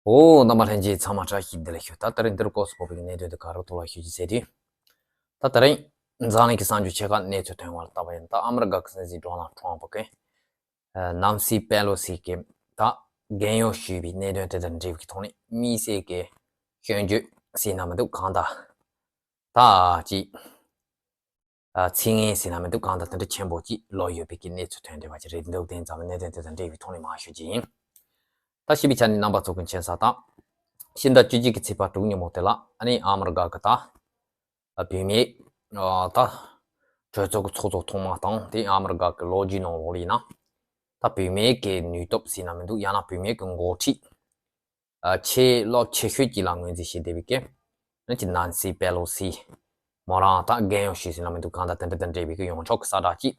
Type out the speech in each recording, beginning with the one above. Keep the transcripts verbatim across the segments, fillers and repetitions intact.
འོ། རྣམ་པ་ལྷན་རྒྱས་ཚང་མ་བཀྲ་ཤིས་བདེ་ལེགས་ཞུ། ད་དེ་རིང་འདིར་སྐོར་སུ་ཕོག་པའི་གནད་དོན་དེ་ག་རེ་ཐོག་ལ་ཞུ་རྒྱུ་ཟེར་དུས། ད་དེ་རིང་འཛམ་གླིང་གི་གསར་འགྱུར་ཆེ་ཁག་གནས་ཚུལ་ཐོན་བ་ལ་བལྟས་པ་ཡིན་ན། ད་ཨ་མི་རི་ཀ་གི་སྲིད་འཛིན་ཌོ་ནལ་ཊམ་གྱིས་ནན་སི་པེ་ལོ་སི་གིས་ད་རྒན་ཡོལ་ཞུས་པའི་གནད་དོན་དེ་དང་འབྲེལ་བའི་ཐོག་ནས་དམིགས་བསལ་གྱི་སྐྱོན་བརྗོད་ཟེར་ན་མི་འདུག་གང་ལྟར་ད་ཅིག་ཚིག་ངན་ཟེར་ན་མི་འདུག་གང་ལྟར་དེ་འདྲ་ཆེན་པོ་ཅིག་ལོག་ཡོད་པའི་གི་གནས་ཚུལ་ཐོན་བསྡད་པ་ཅིག་རེད་འདུག་དེ་ཙམ་གནད་དོན་དེ་དང་འབྲེལ་བའི་ཐོག་ནས་མར་ཞུ་རྒྱུ་ཡིན། ད་ཞུས་པའི་ཆ་ནས་རྣམ་པ་ཚོ་གི་མཁྱེན་གསལ་ལྟར། ཕྱི་ཟླ་བཅུ་གཅིག་གི་ཚེས་པ་དྲུག་ཉིན་མོ་དེ་ལ་ཨ་ནི་ཨ་མི་རི་ཀ་གི་ད་བུད་མེད་ད་གྲོས་ཚོགས་ཀྱི་ཚོགས་གཙོ་ཐོག་མ་དང་དེ་ཨ་མི་རི་ཀ་གི་ལོ་རྒྱུས་ནང་ལོགས་ལ་ཡིན་ན། ད་བུད་མེད་ཀྱི་ནུས་སྟོབས་ཟེར་ན་མི་འདུག་ཡང་ན་བུད་མེད་ཀྱི་འགོ་ཁྲིད། ཨ། ཆེས་རླབས་ཆེ་ཤོས་ཀྱི་ལ་ངོས་འཛིན་བྱེད་བསྡད་པའི་གི་ཨ་ནི་ཅིག་ནན་སི་པེ་ལོ་སི། མོ་རང་ད་རྒན་ཡོལ་ཞུས་ཟེར་ན་མི་འདུག་གང་ལྟར་དེ་འདྲ་དང་འབྲེལ་བའི་གི་ཡོངས་ཁྱབ་ཀྱི་གསལ་བསྒྲགས་ཅིག་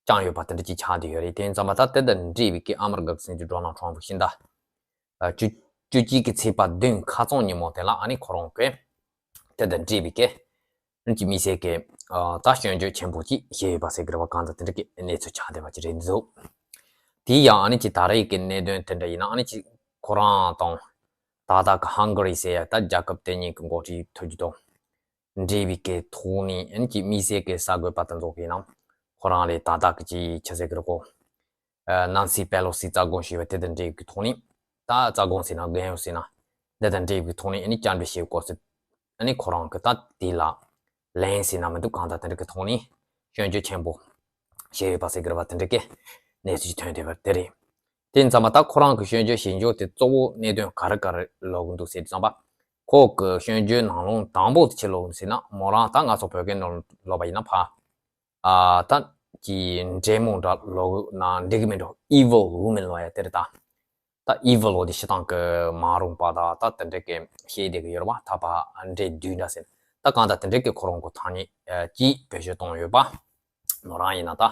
བསྐྱངས་ཡོད་པ་དེ་འདྲ་ཅིག་ཆགས་བསྡད་ཡོད་རེད། དེ་ཙམ་པ་ད་དེ་དང་འབྲེལ་བའི་གི་ཨ་མི་རི་ཀ་གི་སྲིད་འཛིན་ཌོ་ནལ་ཊམ་ཕྱི་ཟླ་ཨ་བཅུ་བཅུ་གཅིག་གི་ཚེས་པ་བདུན་ཁ་རྩང་ཉིན་མོ་དེ་ལ་ཨ་ནི་ཁོ་རང་གི་དེ་དང་འབྲེལ་བའི་གི་ཨ་ནི་ཅིག་དམིགས་བསལ་གྱི་ཨ་ད་སྐྱོན་བརྗོད་ཆེན་པོ་ཅིག་བྱས་ཡོད་པ་ཟེར་གི་རེད་པ། གང་ལྟར་དེ་འདྲ་གི་གནས་ཚུལ་ཆགས་བསྡད་པ་ཅིག་རེད་འདུག་དེ་ཡང་ཨ་ནི་ཅིག་ད་རེས་ཀྱི་གནད་དོན་དེ་འདྲ་ཡིན་ན་ཨ་ནི་ཅིག་ཁོ་རང་དང་ད་ལྟ་གི་ཧང་ག་རི་ཟེར་ཡ་ད་རྒྱལ་ཁབ་དེ་གཉིས་ཀྱི་འགོ་ཁྲིད་ཐུག་རྒྱུ་དང་འབྲེལ་བའི་གི་ཐོག་ནས་ཨ་ནི་ཅིག་དམིགས་བསལ་གྱི་གསར་འགོད་པ་དེ་ཚོ་གིས་ནང་ཁོ་རང་ལས་ད་ལྟ་གི་ཅིག་ཆི་ཟེར་གི་རེད་གོ། ནན་སི་པེ་ལོ་སི་རྩ་དགོངས་ཞུས་པ་དེ་དང་འབྲེལ་གྱི་ཐོག་ནས། ད་རྩ་དགོངས་ཟེར་ན་རྒན་ཡོལ་ཟེར་ན་འདི་དང་འབྲེལ་གྱི་ཐོག་ནས་ཨ་ནི་བཅར་འདྲི་བྱེད་དགོས་ཟེར། ཨ་ནི་ཁོ་རང་གི་ད་དེ་ལ་ལན་ཟེར་ན་མི་འདུག་གང་ལྟར་དེ་འདྲ་གི་ཐོག་ནས་སྐྱོན་བརྗོད་ཆེན་པོ་བྱས་ཡོད་པ་ཟེར་གི་རེད་པ། དེ་འདྲ་གི་གནས་ཚུལ་ཐོན་བསྡད་པ་དེ་རེད། དེ་ཙམ་པ་ད་ཁོ་རང་གི་སྐྱོན་བརྗོད་བྱེད་འཇོག་དེ་གཙོ་བོ་གནད་དོན་ག་རེ་ག་རེ་ལོག་གི་འདུག་ཟེར་དུས་ཙམ་པ། ཁོ་གི་སྐྱོན་བརྗོད་ནང་ལོགས་དང་པོ་དེ་ཆི་ལོག་གི་ཟེར་ན་མོ་རང་ད་ང་ཚོ་བོད་སྐད་ནང་ལོག་པ་ཡིན་ན་ཕ། ཨ། ད་ཀྱི་འདྲེ་མོ་འདྲ་ལོག་ན་འགྲིག་གི་མི་འགྲོ། evil woman ལོ་ཡ་དེ་རེད་ད། ད་evil འོ་དེ་སྤྱིར་བཏང་གི་མ་རུངས་པ་ད་ད་དེ་འདྲ་གི་བཤད་བསྡད་གི་ཡོད་རེད་པ། ད་ཕ་འདྲེ་བདུད་འདྲ་ཟེར། ད་གང་ལྟར་དེ་འདྲ་གི་ཁོ་རང་གི་ཐ་སྙད་ཀྱིས་བེད་སྤྱོད་བཏང་ཡོད་པ། མོ་རང་ཡིན་ན་ད་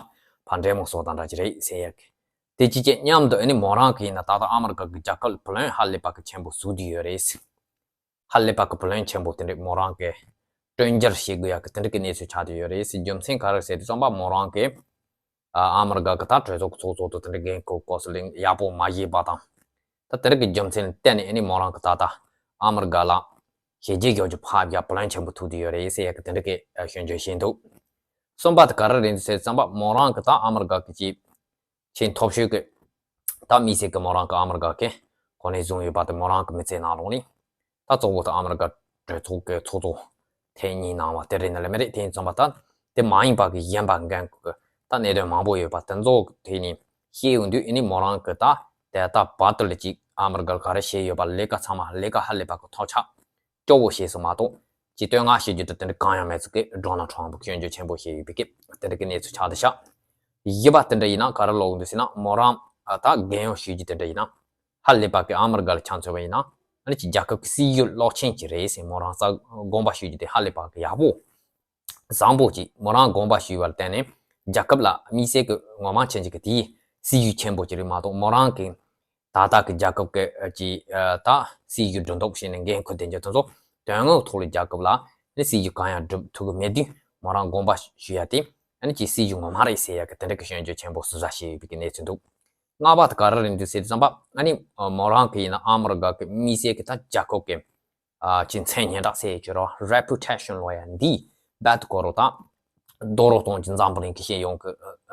ཕ་འདྲེ་མོ་བཟོ་དང་འདྲ་ཅིག་རེད་ཟེར་ཡ་གི། དེ་ཅིག་ཅིག་མཉམ་དུ་ཨ་ནི་མོ་རང་གི་ཡིན་ན་ད་ལྟ་ཨ་མི་རི་ཀ་གི་རྒྱལ་ཁབ་ལ་བུ་ལོན་ཧ་ལས་པ་གི་ཆེན་པོ་བཟོ་བསྡད་ཡོད་རེད། ཧ་ལས་པ་གི་བུ་ལོན་ཆེན་པོ་དེ་འདྲ་མོ་རང་གི་སྤྲོད་འཇལ་བྱེད་དགོས་ཡག་གི་དེ་འདྲ་གི་གནས་ཚུལ་ཆགས་བསྡད་ཡོད་རེད་ཟེར། རྒྱུ་མཚན་ག་རེ་ཟེར་དུས་ཙམ་པ་མོ་རང་གི་ཨ་ཨ་མི་རི་ཀ་གི་ད་གྲོས་ཚོགས་ཀྱི་ཚོགས་གཙོ་དང་དེ་འདྲ་འགན་ཁུར་སྐབས་སུ་ལས་ཡག་པོ་མ་བཞེས་པ་དང་། ད་དེ་འདྲ་གི་རྒྱུ་མཚན་ལ་བརྟེན་ནས་ཨ་ནི་མོ་རང་གི་ད་ལྟ་ཨ་མི་རི་ཀ་ལ་ཞི་རྒོལ་རྒྱག་རྒྱུ་ཕབ་ཡག་བུ་ལོན་ཆེན་པོ་ཐོབ་བསྡད་ཡོད་རེད་ཟེར་ཡག་གི་དེ་འདྲ་གི་སྐྱོན་བརྗོད་བྱས་འདུག་གསུམ་པ་དེ་ག་རེ་རེད་འདུག་ཟེར་དུས་ཙམ་པ་མོ་རང་གི་ད་ཨ་མི་རི་ཀ་གི་ཅིག་ཆེས་མཐོ་ཤོས་ཀྱི་ད་དམིགས་བསལ་གྱི་མོ་རང་གི་ཨ་མི་རི་ཀ་གི་གོ་གནས་བཟུང་ཡོད་པ་དེ་མོ་རང་གི་མི་ཚེ་ནང་ལོགས་ནས་ད་གཙོ་བོ་དེ་ཨ་མི་རི་ཀ་གྲོས་ཚོགས་ཀྱི་ཚོགས་གཙོ་ཐེངས་གཉིས་གནང་བ་དེ་རེད་ན་ལས་མི་རེད། དེ་ཡིན་ཙམ་པ་ད་དེ་མ་ཡིན་པ་གི་གཞན་པ་འགན་ཁུར་གི་ད་གནད་དོན་མང་པོ་ཡོད་པ་དེ་ཚོ་ཐད་ནས་བཤད་ཡོང་དུས་ཨ་ནི་མོ་རང་གི་ད་དེ་ད་བར་དུ་ལ་ཅིག་ཨ་མི་རི་ཀར་ག་རེ་བྱས་ཡོད་པ་ལས་ཀ་ཚང་མ་ལས་ཀ་ཧ་ལས་པ་གི་ཐོག་ཆགས། སྐྱོ་བོ་ཞེས་སུ་མ་གཏོགས་ཅི་བསྟོད་བསྔགས་ཞུ་རྒྱུ་དེ་དེ་འདྲ་གང་ཡང་མེད་ཚུལ་གྱི་ཌོ་ནལ་ཊམ་ཕ་གི་སྐྱོན་བརྗོད་ཆེན་པོ་བྱས་ཡོད་པའི་སྐད་དེ་འདྲ་གི་གནས་ཚུལ་ཆགས་བསྡད་ཤག་བཞི་པ་དེ་འདྲ་ཡིན་ན་ག་རེ་ལོག་འདུག་ཟེར་ན་མོ་རང་ད་རྒན་ཡོལ་ཞུ་རྒྱུ་དེ་འདྲ་ཡིན་ན་ཧ་ལས་པ་གི་ཨ་མི་རི་ཀ་ལ་ཆ་མཚོན་པ་ཡིན་ན་ཨ་ནི་ཅིག་རྒྱལ་ཁབ་ཀྱི་སྲིད་ཇུས་རླབས་ཆེན་ཅིག་རེད་ཟེར། མོ་རང་ས་དགོངས་པ་ཞུ་རྒྱུ་དེ་ཧ་ལས་པ་གི་ཡག་པོ། བཟང་པོ་ཅིག་མོ་རང་དགོངས་པ་ཞུས་པར་བརྟེན་ནས་རྒྱལ་ཁབ་ལ་དམིགས་བསལ་གྱི་ངོ་མ་མཁྱེན་ཅིག་གི་དེའི་སྲིད་ཇུས་ཆེན་པོ་ཅིག་རེད་མ་གཏོགས་མོ་རང་གི་ད་ལྟ་གི་རྒྱལ་ཁབ་ཀྱི་ཅིག་ད་སྲིད་ཇུས་སྒྲུབ་འདོགས་བྱས་ནས་འགན་ཁུར་དེ་འཇོག་དེ་ཚོ་དོན་དངོས་ཐོག་ལ་རྒྱལ་ཁབ་ལ་ནི་སྲིད་ཇུས་གང་ཡང་སྒྲུབ་ཐུབ་ཀྱི་མེད་དུས་མོ་རང་དགོངས་པ་ཞུ་ཡ་དེ་ཨ་ནི་ཅིག་སྲིད་ཇུས་ངོ་མ་རེད་ཟེར་ཡ་གི་དེ་འདྲ་གི་སྐྱོན་བརྗོད་ཆེན་པོ་སོ་སོ་བྱས་ཡོད་པའི་གི་གནས་ཚུལ་འདུག་ལྔ་པ་དེ་ག་རེ་རེད་འདུག་ཟེར་དུས་ཙམ་པ་ཨ་ནི་མོ་རང་གི་ཡིན་ན་ཨ་མི་རི་ཀ་གི་དམིགས་བསལ་གྱི་ད་རྒྱལ་ཁབ་ཀྱི་ཨ་ཅིག་མཚན་སྙན་གྲགས་ཟེར་ཡོད་ཀྱི་རེད་བ། རེ་པུ་ཊེ་ཤན་ལོ་ཡ་འདི་རྦད་དེ་གོ་རོགས་དང་རྡོ་རོགས་གཏོང་གི་འཛམ་བུ་གླིང་གི་ཤེས་ཡོན་གྱི་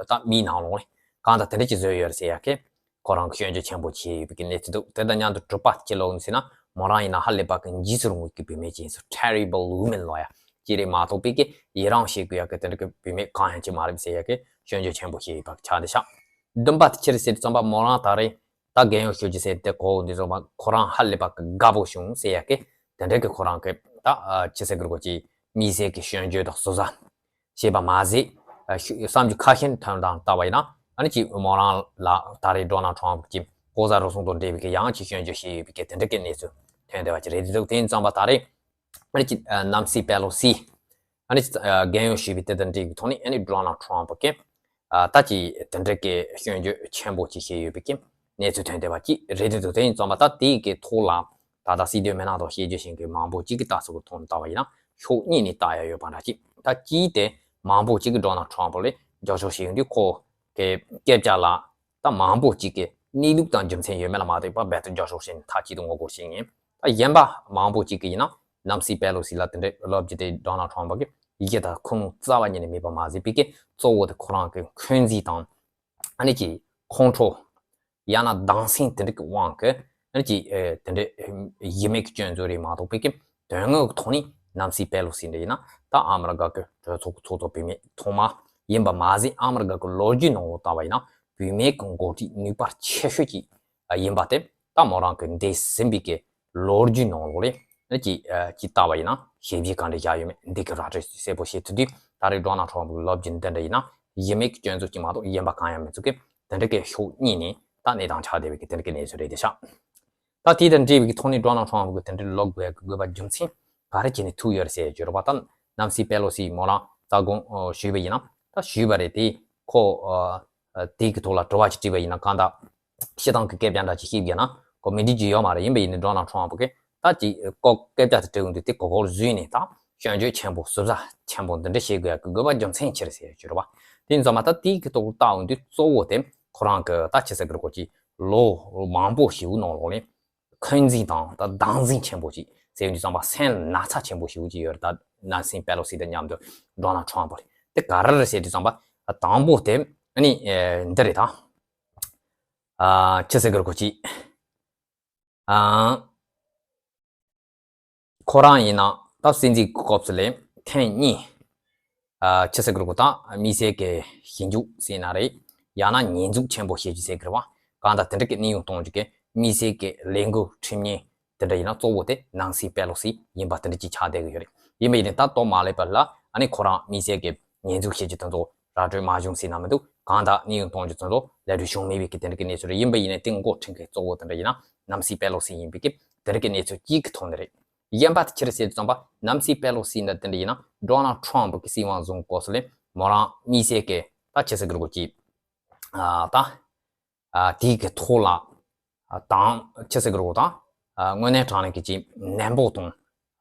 ད་མིའི་ནང་ལོགས་ནས་གང་ལྟར་དེ་འདྲ་ཅིག་བཟོས་ཡོད་རེད་ཟེར་ཡ་གི་ཁོ་རང་གི་སྐྱོན་བརྗོད་ཆེན་པོ་བྱས་ཡོད་པའི་གི་གནས་ཚུལ་འདུག་དེ་དང་མཉམ་དུ་དྲུག་པ་ཅིག་ལོ་ཡིན་ཟེར་ན་མོ་རང་ཡིན་ན་ཧ་ལས་པ་གི་འཇིགས་སུ་རུང་བའི་གི་བུད་མེད་ཅིག་ཡིན་ཟེར། ཊེ་རི་བལ་ཝུ་མེན་ལོ་ཡ་ཅིག་རེད་མ་གཏོགས་པའི་གི་ཡི་རང་བྱེད་དགོས་ཡ་གི་དེ་འདྲ་གི་བུད་མེད་གང་ཡང་ཅིག་མ་རེད་ཟེར་ཡ་གི་སྐྱོན་བརྗོད་ཆེན་པོ་བྱས་ཡོད་པ་ཆགས་བསྡད་ཤག་བདུན་པ་དེ་ཅི་རེད་ཟེར་དུས་ཙམ་པ་མོ་རང་ད་རེས་ད་རྒན་ཡོལ་ཞུ་རྒྱུ་ཟེར་དེ་གོ་འདི་ཚོ་མ་ཁོ་རང་ཧ་ལས་པ་གི་དགའ་པོ་བྱུང་ཟེར་ཡ་གི་དེ་འདྲ་གི་ཁོ་རང་གི་ད་ཅི་ཟེར་དགོས་རེད་གོ་ཅིག་དམིགས་བསལ་གི་སྐྱོན་བརྗོད་དང་ཟུར་ཟ་བྱས་པ་མ་ཟད་བསམ་རྒྱུ་ཁ་ཤས་ཐོན་དང་ལྟ་བ་ཡིན་ན་ཨ་ནི་ཅིག་མོ་རང་ལ་ད་རེས་ཌོ་ནལ་ཊམ་ཕ་གི་ལྐོག་ཟ་རུལ་སུངས་དང་འབྲེལ་བའི་གི་ཡང་ཅིག་སྐྱོན་བརྗོད་བྱས་ཡོད་པའི་གི་དེ་འདྲ་གི་གནས་ཚུལ་ཐོན་བསྡད་པ་ཅིག་རེད་འདུག་དེ་ཡིན་ཙམ་པ་ད་རེས་ཨ་ནི་ཅིག་ནན་སི་པེ་ལོ་སི། ཨ་ནི་ཅིག་རྒན་ཡོལ་ཞུས་པའི་དེ་དང་འབྲེལ་བའི་ཐོག་ནས་ཨ་ནི་ཌོ་ནལ་ཊམ་ཕ་གི་ད་ཅིག་དེ་འདྲ་གི་སྐྱོན་བརྗོད་ཆེན་པོ་ཅིག་བྱས་ཡོད་པའི་གི་གནས་ཚུལ་ཐོན་བསྡད་པ་ཅིག་རེད་འདུག་དེ་ཡིན་ཙམ་པ་ད་དེའི་གི་ཐོག་ལ་ད་ལྟ་སྲིད་དོན་མི་སྣ་དང་བཤད་རྒྱུ་ཞིག་གི་མང་པོ་ཅིག་གི་ལྟ་ཚུལ་གི་ཐོག་ནས་ལྟ་བ་ཡིན་ན་ཕྱོགས་གཉིས་ནས་ལྟ་ཡ་ཡོད་པ་འདྲ་ཅིག་ད་གཅིག་དེ་མང་པོ་ཅིག་གི་ཌོ་ནལ་ཊམ་ཕ་ལ་རྒྱབ་སྐྱོར་བྱེད་ཡོང་དུས་ཁོ་གི་སྐད་ཆ་ལ་ད་མང་པོ་ཅིག་གི་ གནས་ལུགས་དང་རྒྱུ་མཚན་ཡོད་མེད་ལ་མ་ལྟོས་པར་རྦད་དེ་རྒྱབ་སྐྱོར་བྱས་ནས་མཐའ་གཅིག་ཏུ་ངོ་རྒོལ་བྱས་ནས། ད་གཞན་པ་མང་པོ་ཅིག་གིས་ཡིན་ན་ནན་སི་པེ་ལོ་སི་ལ་དེ་འདྲའི་ལབ་རྒྱུ་དེ་ཌོ་ནལ་ཊམ་པ་གིས་ཡི་གེ་དང་ཁུངས་ལུང་རྩ་བ་ཉིད་ནས་མེད་པ་མ་ཟད་པའི་གི་གཙོ་བོ་དེ་ཁོ་རང་གི་འཁོན་འཛིན་དང་། ཨ་ནི་ཀྱི་ཁོང་ཁྲོ། ཡང་ན་སྡང་སེམས་དེ་འདྲ་གི་དབང་གིས་ཨ་ནི་ཀྱི་ཨེ་དེ་འདྲའི་ཨེ་ཡིད་མེད་ཀྱི་སྐྱོན་འཛུགས་རེད་མ་གཏོགས་པའི་གི་དོན་དངོས་ཀྱི་ཐོག་ནས་ནན་སི་པེ་ལོ་སི་འདྲ་ཡིན་ན་ད་ཨ་མི་རི་ཀ་གི་གྲོས་ཚོགས་ཀྱི་ཚོགས་གཙོ་བུད་མེད་ཐོག་མ་ཡིན་པ་མ་ཟད། ཨ་མི་རི་ཀ་གི་ལོ་རྒྱུས་ནང་ལོགས་ལྟ་བ་ཡིན་ན་བུད་མེད་ཀྱི་འགོ་ཁྲིད་ནུས་པ་ཆེ་ཤོས་ཅིག་ཡིན་པ་དེ། ད་མོ་རང་གི་འདས་ཟིན་པའི་གི་ལོ་རྒྱུས་ནང་ལོགས་ལ་ཨ་ནི་ཀྱི་ཨ་ཀྱི་ལྟ་བ་ཡིན་ན་ཞིབ་འཇུག་གང་འདྲ་བྱས་ཡོད་མེད་འདི་གི་ར་སྤྲོད་གསལ་པོ་བྱེད་ཐུབ་དུས། ད་རེས་ཌོ་ནལ་ཊམ་པ་གི་ལབ་རྒྱུ་འདི་འདྲ་ཡིན་ན་ཡིད་མེད་ཀྱི་སྐྱོན་འཛུགས་ཅིག་མ་གཏོགས་གཞན་པ་གང་ཡང་མི་འཛུགས་གི། དེ་འདྲ་གི་ཕྱོགས་གཉིས་ནས་ད་གནས་སྟངས་ཆགས་བསྡད་པའི་གི་དེ་འདྲ་གི་གནས་ཚུལ་རེད་དེ་ཤག་ད་དེ་དང་འབྲེལ་བའི་གི་ཐོག་ནས་ཌོ་ནལ་ཊམ་པ་གི་དེ་འདྲ་ལབ་དགོས་ཀྱི་དགོས་པ་རྒྱུ་མཚན་ག་རེ་བྱས་ནས་ཐུག་ཡོད་རེད་ཟེར་ཡ་ཅིག་ཡོད་རེད་པ། ད་ནན་སི་པེ་ལོ་སི་མོ་རང་རྩ་དགོངས་ཞུས་པ་ཡིན་ན་ད་ཞུས་པ་རེད་དེ། ཁོ་ཨ་ཨ་དེ་གི་ཐོག་ལ་དྲི་བ་ཅིག་དྲིས་པ་ཡིན་ན་གང་ལྟར་སྤྱིར་བཏང་གི་སྐད་ཆ་འདྲ་ཅིག་བཤད་པ་ཡིན་ན་ཁོ་མི་འགྲིག་རྒྱུ་ཡོད་མ་རེད། ཡིན་པ་ཡིན་ནའི་ཌོ་ནལ་ཊམ་པ་གི་ད་ཅིག་ཁོ་སྐད་ཆ་དེ་དྲི་འོང་དུས་དེ་གོ་སྐབས་བཟོས་ནས་ད་སྐྱོན་བརྗོད་ཆེན་པོ་ཟུར་ཟ་ཆེན་པོ་འདི་འདྲ་བྱེད་དགོས་ཡ་གི་དགོས་པ་རྒྱུ་མཚན་ཅི་རེད་ཟེར་ཡ་ཅིག་ཡོད་རེད་པ། དེ་ཡིན་ཙང་མ་ད་དེ་གི་ཐོག་ལ་ལྟ་འོང་དུས་གཙོ་བོ་དེ་ཁོ་རང་གི་ད་ཅི་ཟེར་གི་རེད། ཁོ་ཅིག་ལོ་མང་པོ་ཞིག་ནང་ལོགས་ནས་འཁོན་འཛིན་དང་ད་སྡང་འཛིན་ཆེན་པོ་ཅིག་ཟེར་ཡོང་དུས་ཙམ་པ་སེམས་ན་ཚ་ཆེན་པོ་ཞིག་ཅིག་ཡོད་རེད། ད་ནན་སི་པེ་ལོ་སི་དང་མཉམ་དུ་ཌོ་ནལ་ཊམ་པ་རེད། དེ་ག་རེ་རེད་ཟེར་དུས་ཙམ་པ་དང་པོ་དེ་ཨ་ནི་ཨེ་འདི་རེད། ད་ཨ་ཅི་ཟེར་གི་རེད། ཁོ་ཅིག་ཨ་ཁོ་རང་ཡིན་ན་ད་སྲིད་འཛིན་གྱི་སྐབས་སུ་ལས་ཐེངས་གཉིས་ཨ་ཅི་ཟེར་གི་རེད། ཁོ་ད་དམིགས་བསལ་གྱི་ཞིབ་འཇུག་ཟེར་ན་རེད། ཡང་ན་ཉེས་འཛུགས་ཆེན་པོ་བྱེད་རྒྱུ་ཟེར་གི་རེད་པ། གང་ལྟར་དེ་འདྲ་གི་གནས་དབྱུང་གཏོང་རྒྱུ་གི་དམིགས་བསལ་གྱི་ལས་འགུལ་ཁྲིམས་ཉེས་དེ་འདྲ་ཡིན་ན་གཙོ་བོ་དེ་ནན་སི་པེ་ལོ་སི་ཡིན་པ་དེ་འདྲ་ཅིག་ཆགས་བསྡད་གི་ཡོད་རེད། ཡིན་པ་ཡིན་ནའི་ད་ལྟོ་མ་སླེབས་པ་ལ་ཨ་ནི་ཁོ་རང་དམིགས་བསལ་གྱི་ཉེས་འཛུགས་བྱེད་རྒྱུ་དེ་ཚོ་ར་སྤྲོད་མ་བྱུང་ཟེར་ན་མི་འདུག་གང་ལྟར་གནས་དབྱུང་གཏོང་རྒྱུ་དེ་ཚོ་ལས་འགུལ་བྱུང་མེད་པའི་གི་དེ་འདྲ་གི་གནས་ཚུལ་རེད། ཡིན་པ་ཡིན་ནའི་དེ་མགོ་འཐོམས་མཁན་གཙོ་བོ་དེ་འདྲ་ཡིན་ན་ནན་སི་པེ་ལོ་སི་ཡིན་པའི་གི་དེ་འདྲ་གི་གནས་ཚུལ་གཅིག་གི་ཐོག་ནས་རེད། གཞན་པ་དེ་ཅི་རེད་ཟེར་དུས་ཙམ་པ་ནན་སི་པེ་ལོ་སི་འདྲ་དེ་འདྲ་ཡིན་ན་ཌོ་ནལ་ཊམ་པ་གི་སྲིད་དབང་བཟུང་སྐབས་སུ་ལས་མོ་རང་དམིགས་བསལ་གྱི་ད་ཅི་ཟེར་གི་རེད། ཁོ་ཅིག་ཨ་ད་ཨ་དེའི་གི་ཐོག་ལ་ཨ་དང་ཅི་ཟེར་གི་རེད། ད་ཨ་དངོས་གནས་དྲང་གནས་ཀྱི་ཅིག་ནན་པོ་དང་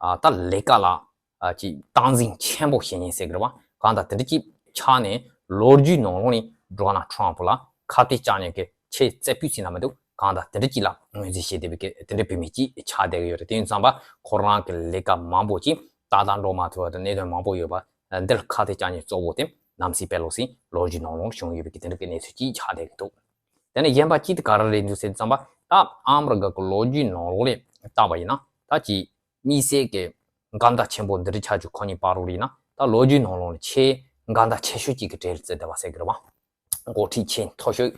ཨ་ད་ལས་ཀ་ལ་ཨ་ཅིག་སྟངས་འཛིན་ཆེན་པོ་བྱེད་མཁན་ཟེར་གི་རེད་པ། གང་ལྟར་དེ་འདྲ་ཅིག་ཆགས་ནས་ལོ་རྒྱུས་ནང་ལོགས་ནས་ཌོ་ནལ་ཊམ་པ་ལ་ཁ་གཏད་བཅག་མཁན་གྱི་ཆེས་རྩེ་ཕུད་ཟེར་ན་མི་འདུག་གང་ལྟར་དེ་འདྲ་ཅིག་ལ་ངོས་འཛིན་བྱེད་བསྡད་པའི་གི་དེ་འདྲ་བུད་མེད་ཅིག་ཆགས་བསྡད་ཀྱི་ཡོད་རེད། དེ་ཡིན་ཙང་པ་ཁོ་རང་གི་ལས་ཀ་མང་པོ་ཅིག་ཏག་ཏག་འགྲོ་མ་ཐུབ་པ་དང་གནད་དོན་མང་པོ་ཡོད་པ་འདིར་ཁ་གཏད་བཅག་མཁན་གཙོ་བོ་དེ་ནན་སི་པེ་ལོ་སི་ལོ་རྒྱུས་ནང་ལོགས་བྱུང་ཡོད་པའི་གི་དེ་འདྲ་གི་གནས་ཚུལ་ཅིག་ཆགས་བསྡད་ཀྱི་འདུག་དེ་ནས་གཞན་པ་གཅིག་དེ་ག་རེ་རེད་འདུག་ཟེར་ཙམ་པ་ད་ཨ་མི་རི་ཀ་གི་ལོ་རྒྱུས་ནང་ལོགས་ལ་བལྟས་པ་ཡིན་ན་ད་ཅིག་དམིགས་བསལ་གྱི་འགལ་ཟླ་ཆེན་པོ་འདི་འདྲ་ཆགས་རྒྱུ་ཁོ་གཉིས་བར་དུ་ཡིན་ན་ད་ལོ་རྒྱུས་ནང་ལོགས་ལ་ཆེས་འགལ་ཟླ་ཆེ་ཤོས་གཅིག་གི་གྲས་ལ་བརྩིས་བསྡད་པ་ཟེར་གི་རེད་པ། འགོ་ཁྲིད་ཆེས་མཐོ་ཤོས་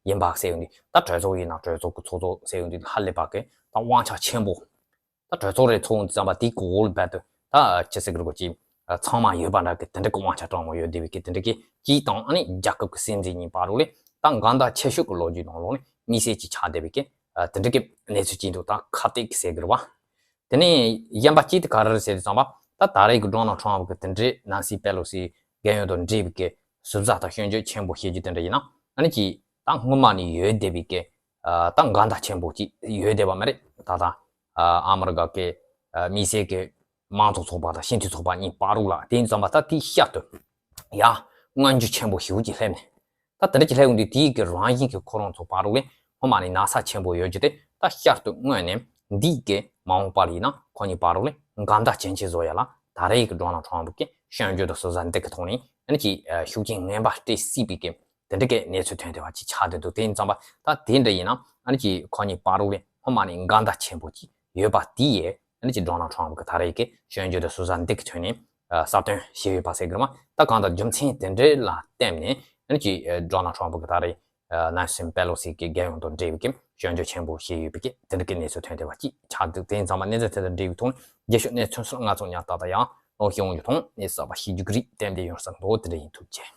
ཡིན་པ་ཟེར་ཡོང་དུས་ད་གྲོས་ཚོགས་ཡིན་ན་གྲོས་ཚོགས་ཀྱི་ཚོགས་གཙོ་ཟེར་ཡོང་དུས་ཧ་ལས་པ་གི་ད་དབང་ཆ་ཆེན་པོ། ད་གྲོས་ཚོགས་རེ་ཚོགས་ཡོང་དུས་ཙམ་པ་དེའི་གོང་འོག་ལ་རྦད་དེ་ད་ཅི་ཟེར་གི་རེད། ཁོ་ཅིག་ཚང་མ་ཡོད་པ་འདྲ་གི་དེ་འདྲ་གི་དབང་ཆ་དྲང་མོ་ཡོད་བསྡད་པའི་གི་དེ་འདྲ་གི་གཅིག་དང་ཨ་ནི་རྒྱལ་ཁབ་ཀྱི་སྲིད་འཛིན་གཉིས་བར་དུ་ལ་ད་འགལ་ཟླ་ཆེ་ཤོས་ཀྱི་ལོ་རྒྱུས་ནང་ལོགས་ནས་དམིགས་བསལ་གྱི་ཆགས་བསྡད་པའི་གི་དེ་འདྲ་གི་གནས་ཚུལ་གཅིག་འདུག་ད་ཁ་གཏད་ཀྱི་ཟེར་གི་རེད་པ། དེ་ནས་གཞན་པ་གཅིག་དེ་ག་རེ་རེད་ཟེར་དུས་ཙམ་པ་ད་ད་རེས་ཀྱི་ཌོ་ནལ་ཊམ་པ་གི་དེ་འདྲའི་ནན་སི་པེ་ལོ་སི་རྒན་ཡོལ་དང་འབྲེལ་བའི་གི་ཟུར་ཟ་དང་སྐྱོན་བརྗོད་ཆེན་པོ་བྱེད་རྒྱུ་དེ་འདྲ་ཡིན་ན་ཨ་ནི་ཅིག་ད་སྔོན་མ་ནས་ཡོད་བསྡད་པའི་གི་ད་འགལ་ཟླ་ཆེན་པོ་ཅིག་ཡོད་བསྡད་པ་མ་རེད། ད་ད་ཨ་མི་རི་ཀ་གི་དམིགས་བསལ་གི་དམངས་གཙོ་ཚོགས་པ་དང་སྤྱི་འཐུས་ཚོགས་པ་གཉིས་བར་དུ་ལ་དེ་ཡིན་ཙམ་པ་ད་དེའི་ཤར་དུ་ཡ་མངོན་གྱུར་ཆེན་པོ་ཞེ་པོ་ཅིག་སླེབས་ནས། ད་དེ་འདྲ་ཅིག་སླེབས་ཡོང་དུས་དེའི་གི་རང་བཞིན་གྱི་ཁོ་རང་ཚོ་བར་དུ་ལ་སྔོན་མ་ནས་ན་ཚ་ཆེན་པོ་ཡོད་རྒྱུ་དེ་ད་ཤར་དུ་མངོན་ནས་འདིའི་གི་མ་འོངས་པ་ལ་ཡིན་ན་ཁོ་གཉིས་བར་དུ་ལ་འགལ་ཟླ་ཇེ་ཆེ་བཟོ་ཡ་ལ་ད་རེས་ཀྱི་ཌོ་ནལ་ཊམ་པ་གི་སྐྱོན་བརྗོད་དང་ཟུར་ཟ་འདི་གི་ཐོག་ནས་ཨ་ནི་ཅིག་ཤུགས་རྐྱེན་ངན་པ་སྤྲད་སྲིད་པའི་གི་དེ་འདྲ་གི་གནས་ཚུལ་ཐོན་བསྡད་པ་ཅིག་ཆགས་བསྡད་འདུག་དེ་ཡིན་ཙང་པ་ད་དེ་འདྲ་ཡིན་ན་ཨ་ནི་ཅིག་ཁོ་གཉིས་བར་དུ་ལ་སྔོན་མ་ནས་འགལ་ཟླ་ཆེན་པོ་ཅིག་ཡོད་པ་དེ་ཡིས། ཨ་ནི་ཅིག་ཌོ་ནལ་ཊམ་པ་གི་ད་རེས་ཀྱི་སྐྱོན་བརྗོད་དང་ཟུར་ཟ་འདི་གི་ཐོག་ནས་ཨ་གསལ་སྟོན་བྱས་ཡོད་པ་ཟེར་གི་རེད་མ། ད་གང་ལྟར་རྒྱུ་མཚན་དེ་འདྲ་ལ་བརྟེན་ནས་ཨ་ནི་ཅིག་ཨ་ཌོ་ནལ་ཊམ་པ་གི་ད་རེས་ཨ་ནན་སི་པེ་ལོ་སི་གི་རྒྱལ་ཡོངས་དང་འབྲེལ་བའི་གི་སྐྱོན་བརྗོད་ཆེན་པོ་བྱས་ཡོད་པའི་གི་དེ་འདྲ་གི་གནས་ཚུལ་ཐོན་བསྡད་པ་ཅིག་ཆགས་འདུག་དེ་ཡིན་ཙང་མ་གནས་ཚུལ་དེ་དང་འབྲེལ་བའི་ཐོག་ནས་རྒྱས་ཤོག་གནས་ཚུལ་སོགས་ང་ཚོ་ཉག་ཏག་ཏག་ཡང་ལོག་ཤེས་ཡོང་རྒྱུ་དང་གནས་ཚུལ་གསར་པ་ཤེས་རྒྱུ་གི་རིགས་གཏན་འབེབས་ཡོང་ས་འདུག་དེ་འདྲ་ཡིན། ཐུགས་རྗེ་ཆེ།